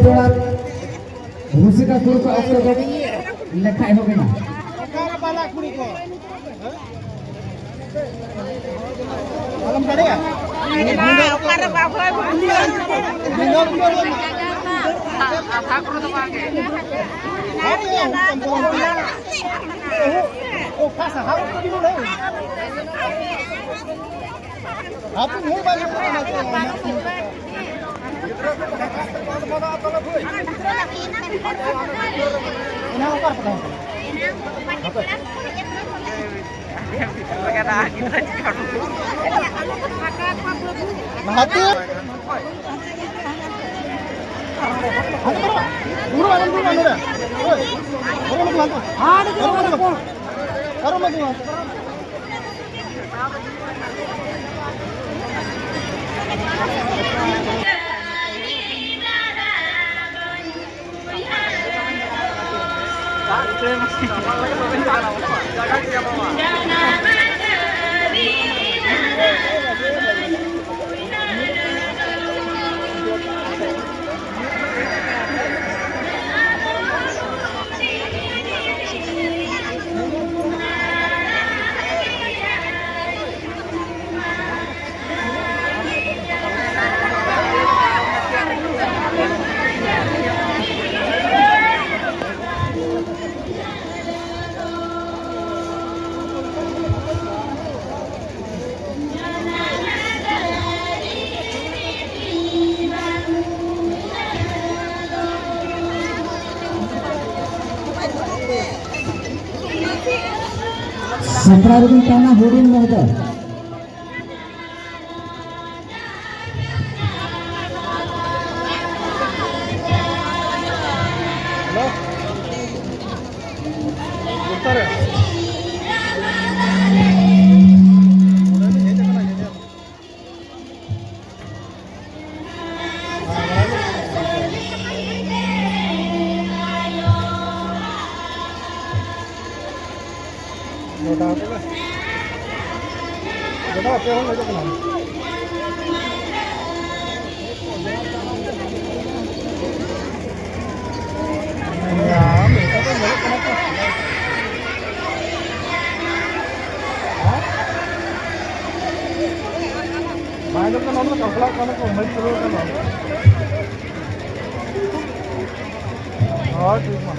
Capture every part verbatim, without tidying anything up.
ᱡᱚᱲᱟ ᱨᱩᱥᱤᱠᱟ ᱠᱩᱲᱤ ᱠᱚ ᱚᱠᱛᱚ ᱫᱚ ᱞᱮᱠᱷᱟ ᱮᱦᱚᱵ ᱮᱱᱟ᱾ ᱚᱠᱟᱨᱮ ᱵᱟᱵᱩ? ᱟᱯᱮ ᱱᱤᱭᱟᱹ ᱵᱟᱨ ᱚᱱᱟ ᱚᱠᱟ ᱨᱮ ᱛᱟᱦᱮᱸ ᱠᱟᱱᱟ? ᱞᱟᱦᱟᱛᱮ ᱫᱩᱲᱩᱵ ᱟᱞᱚᱢ ᱫᱩᱲᱩᱵᱼᱟ ᱱᱚᱰᱮ᱾ ᱳᱭ, ᱯᱟᱨᱚᱢ ᱦᱤᱡᱩᱜ ᱢᱮ ᱦᱟᱱᱛᱮ᱾ ᱯᱟᱨᱚᱢ ᱦᱤᱡᱩᱜ ᱢᱮ ᱦᱟᱱᱛᱮ᱾ ᱥᱟᱯᱲᱟᱣ ᱨᱮᱵᱤᱱ ᱛᱟᱦᱮᱱᱟ ᱦᱩᱰᱤᱧ ᱢᱚᱦᱚᱫᱚᱭ᱾ ᱱᱚᱰᱮ ᱟᱯᱮ ᱦᱚᱸ ᱞᱟᱹᱭ ᱠᱟᱱᱟ᱾ ᱵᱟᱝ ᱟᱸᱡᱚᱢ ᱠᱟᱱᱟ, ᱚᱱᱟ ᱫᱚ ᱠᱟᱯᱲᱟ ᱠᱟᱱᱟ ᱠᱚ, ᱢᱟᱹᱭᱤᱠ ᱪᱟᱹᱞᱩ ᱠᱟᱱᱟ᱾ ᱦᱳᱭ, ᱴᱷᱤᱠ ᱢᱟ᱾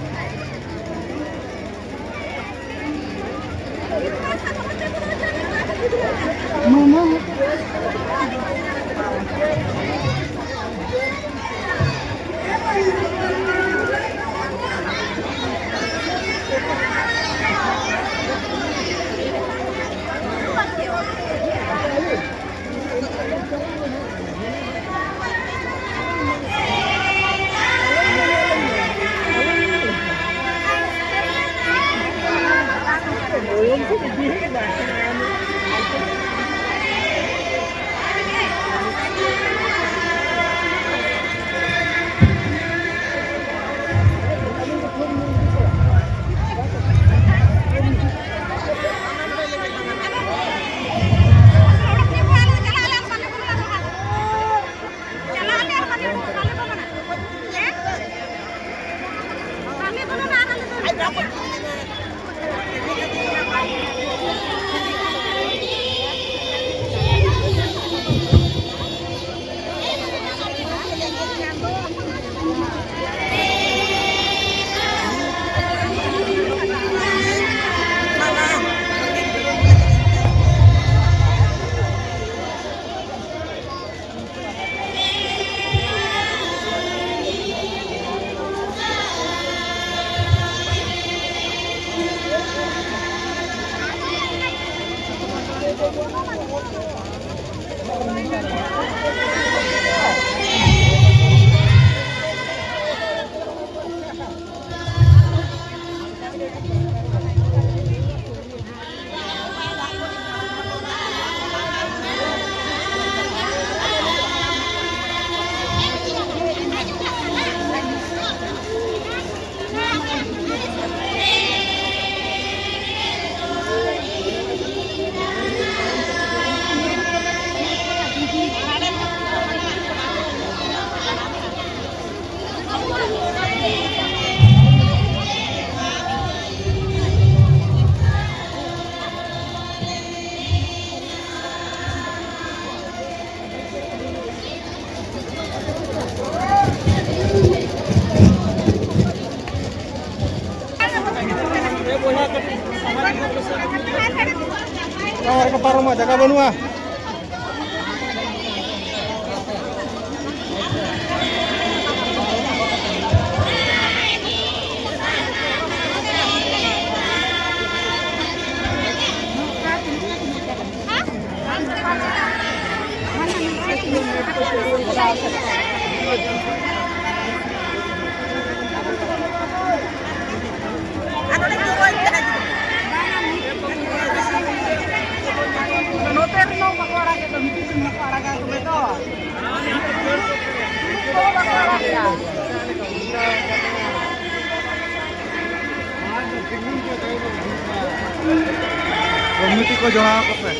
ᱦᱚᱲ ᱠᱚ ᱯᱟᱨᱚᱢᱚᱜ ᱡᱟᱭᱜᱟ ᱵᱟᱹᱱᱩᱜᱼᱟ᱾ ᱱᱚᱛᱮ ᱨᱮᱦᱚᱸ ᱵᱟᱠᱚ ᱟᱲᱟᱜᱮᱫ ᱫᱚ, ᱵᱷᱤᱛᱤᱨ ᱨᱮᱦᱚᱸ ᱵᱟᱠᱚ ᱟᱲᱟᱜᱟ ᱛᱚᱵᱮ ᱛᱚ᱾ ᱵᱟᱠᱚ ᱟᱲᱟᱜᱮᱜᱼᱟ᱾ ᱠᱚᱢᱤᱴᱤ ᱠᱚ ᱡᱚᱲᱟᱣ ᱠᱚᱯᱮ᱾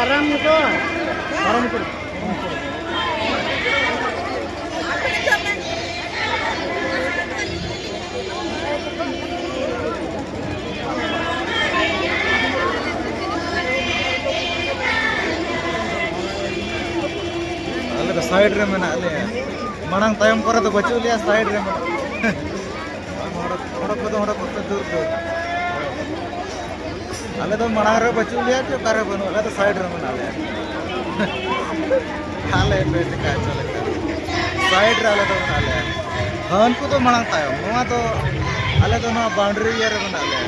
ᱟᱨᱟᱢ ᱜᱮᱛᱚ᱾ ᱟᱨᱟᱢ ᱜᱮᱛᱚ᱾ ᱟᱞᱮ ᱫᱚ ᱥᱟᱭᱤᱰ ᱨᱮ ᱢᱮᱱᱟᱜ ᱞᱮᱭᱟ, ᱢᱟᱲᱟᱝ ᱛᱟᱭᱚᱢ ᱠᱚᱨᱮ ᱫᱚ ᱵᱟᱹᱪᱩᱜ ᱞᱮᱭᱟ, ᱥᱟᱭᱤᱰ ᱨᱮ ᱢᱮᱱᱟᱜ ᱞᱮᱭᱟ᱾ ᱦᱚᱲ, ᱦᱚᱲ ᱠᱚᱫᱚ ᱦᱚᱲ ᱠᱚᱫᱚ ᱫᱩᱨ ᱫᱩᱨ᱾ ᱟᱞᱮ ᱫᱚ ᱢᱟᱲᱟᱝ ᱨᱮ ᱵᱟᱹᱪᱩᱜ ᱞᱮᱭᱟ ᱪᱮ ᱚᱠᱟ ᱨᱮ ᱵᱟᱹᱱᱩᱜ, ᱟᱞᱮ ᱫᱚ ᱥᱟᱭᱤᱰ ᱨᱮ ᱢᱮᱱᱟᱜ ᱞᱮᱭᱟ᱾ ᱟᱞᱮ ᱯᱮ ᱴᱟᱠᱟ ᱪᱚ ᱞᱮᱠᱟ᱾ ᱥᱟᱭᱤᱰ ᱨᱮ ᱟᱞᱮ ᱫᱚ ᱢᱮᱱᱟᱜ ᱞᱮᱭᱟ᱾ ᱦᱟᱹᱱᱠᱩ ᱫᱚ ᱢᱟᱲᱟᱝ ᱛᱟᱭᱚᱢ᱾ ᱱᱚᱣᱟ ᱫᱚ, ᱟᱞᱮ ᱫᱚ ᱱᱚᱣᱟ ᱵᱟᱣᱩᱱᱰᱟᱨᱤ ᱮᱨᱤᱭᱟ ᱨᱮ ᱢᱮᱱᱟᱜ ᱞᱮᱭᱟ᱾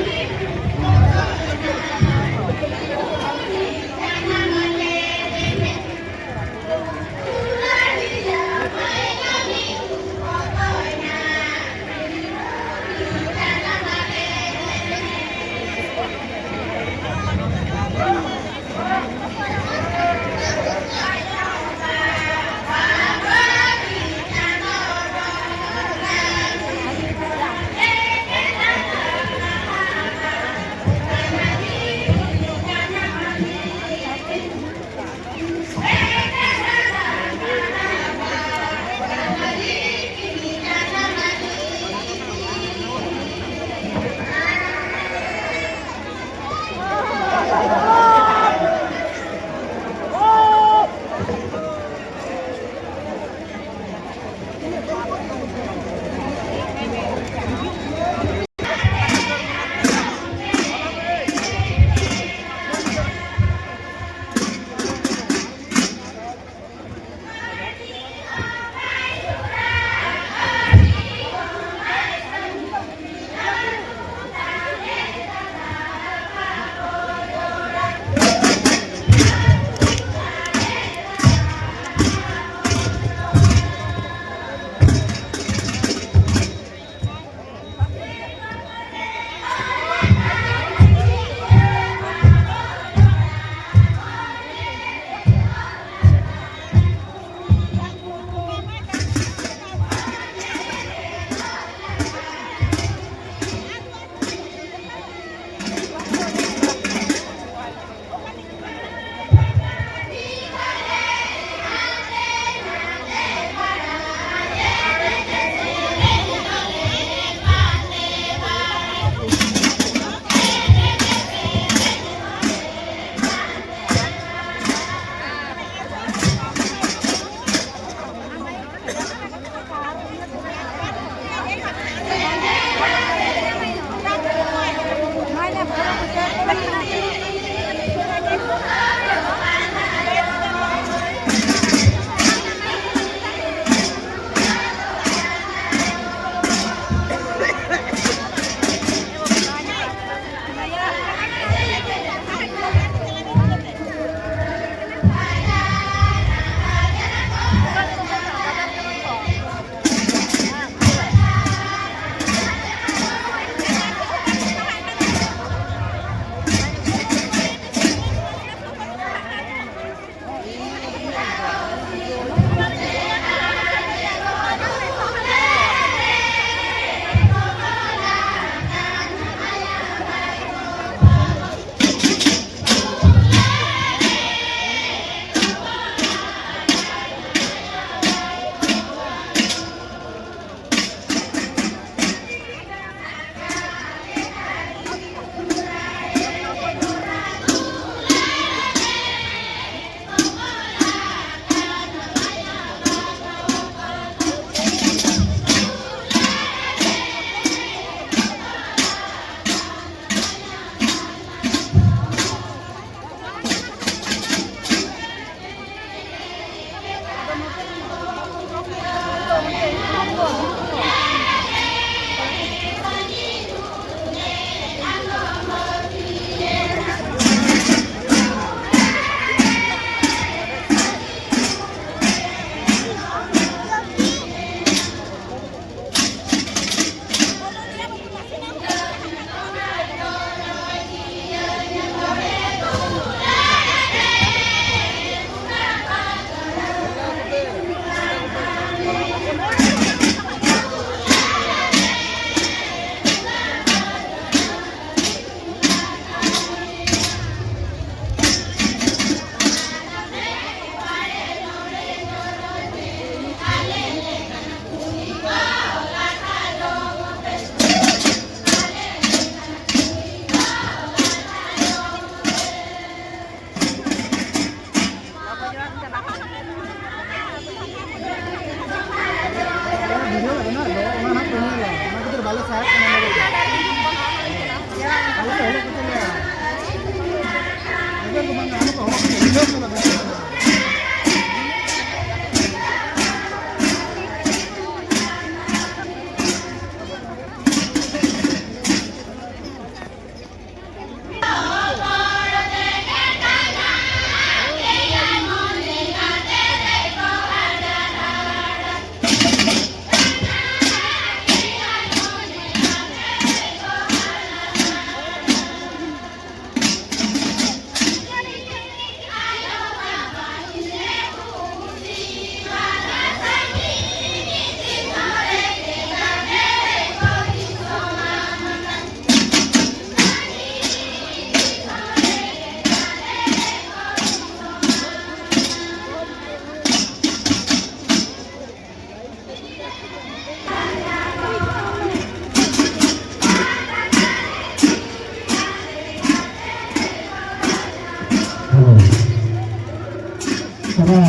ᱛᱚᱵᱮ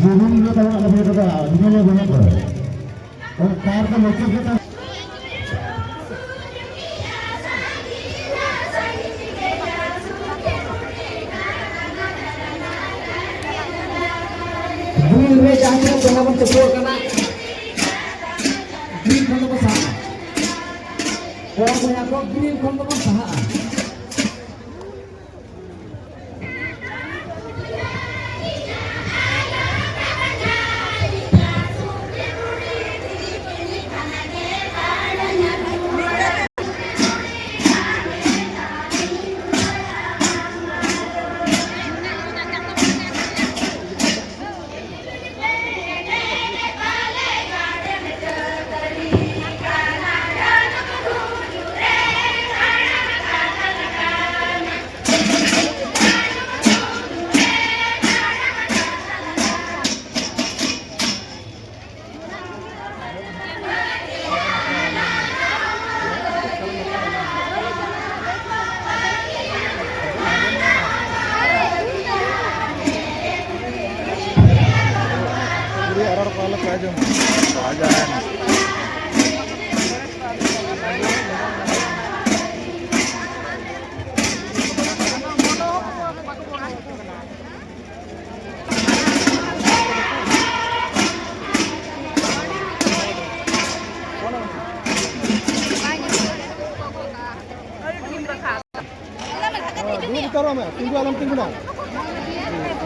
ᱜᱩᱨᱩ ᱤᱭᱟᱹ ᱛᱟᱵᱚᱱᱟ ᱞᱟᱹᱜᱤᱫ ᱛᱮᱫᱚ ᱤᱱᱟᱹ ᱞᱮ ᱵᱚᱸᱜᱟ ᱠᱚᱣᱟ᱾ ᱚᱱᱟ ᱠᱟᱨ ᱫᱚ ᱢᱩᱪᱟᱹᱫ ᱜᱮ ᱛᱟᱵᱚᱱᱟ᱾ ᱵᱤᱨ ᱨᱮ ᱡᱟᱦᱟᱸ ᱛᱤᱱᱟᱹᱜ ᱵᱚᱭᱦᱟ ᱵᱚᱱ ᱛᱩᱯᱩ ᱟᱠᱟᱱᱟ, ᱵᱤᱨ ᱠᱷᱚᱱ ᱫᱚᱵᱚᱱ ᱥᱟᱦᱟᱜᱼᱟ᱾ ᱠᱚᱲᱟ ᱵᱚᱭᱦᱟ ᱠᱚ ᱵᱤᱨ ᱠᱷᱚᱱ ᱫᱚᱵᱚᱱ ᱥᱟᱦᱟᱜᱼᱟ᱾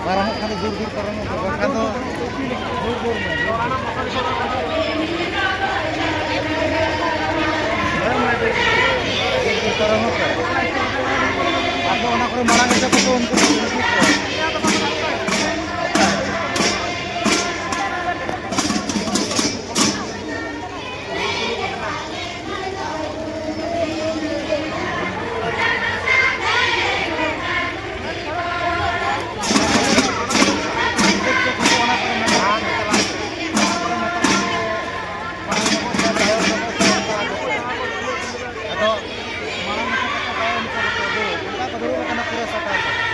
ᱯᱟᱨᱚᱢᱚᱜ ᱠᱷᱟᱱ ᱫᱚ ᱡᱳᱨ ᱡᱳᱨ ᱯᱟᱨᱚᱢᱚᱜ ᱯᱮ, ᱵᱟᱠᱷᱟᱱ ᱫᱚ ᱡᱳᱨ ᱡᱳᱨ ᱢᱮ, ᱡᱳᱨ ᱡᱳᱨ᱾ ᱡᱳᱨ ᱡᱳᱨ ᱯᱟᱨᱚᱢᱚᱜ ᱯᱮ᱾ ᱟᱫᱚ ᱚᱱᱟ ᱠᱚᱨᱮ ᱢᱟᱲᱟᱝ ᱨᱮ ᱡᱚᱛᱚ ᱠᱚ ᱩᱱᱠᱩ ᱠᱚ ᱩᱱᱠᱩ ᱠᱚ᱾ ᱟᱫᱚ ᱢᱟᱲᱟᱝ ᱠᱚ ᱛᱟᱭᱚᱢ ᱠᱚ ᱫᱩᱲᱩᱵ ᱟᱠᱟᱱᱟ ᱯᱩᱨᱟᱹ ᱥᱟᱯᱷᱟ ᱥᱟᱯᱷᱤ᱾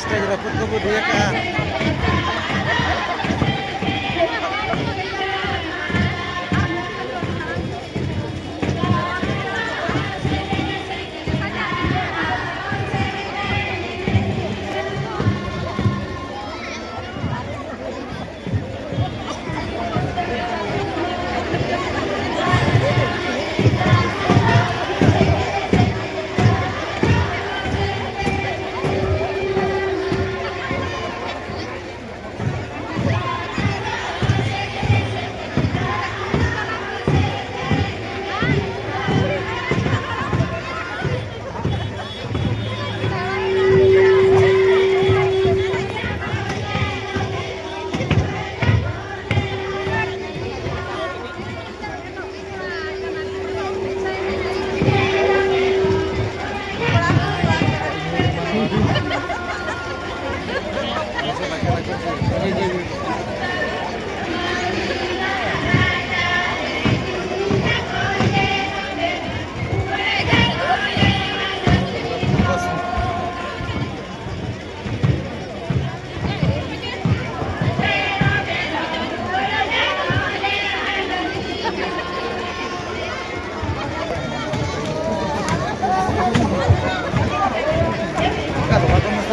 ᱥᱴᱮᱡᱽ ᱨᱟᱹᱯᱩᱫ ᱠᱚ ᱵᱩᱫᱷᱤ ᱟᱠᱟᱫᱼᱟ᱾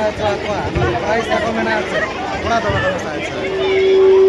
ᱟᱪᱪᱷᱟ, ᱟᱠᱚᱣᱟᱜ ᱯᱨᱟᱭᱤᱡᱽ ᱛᱟᱠᱚ ᱢᱮᱱᱟᱜᱼᱟ ᱥᱮ? ᱠᱚᱲᱟ ᱫᱚ ᱵᱟᱠᱚ ᱢᱮᱥᱟ ᱟᱪᱪᱷᱟ᱾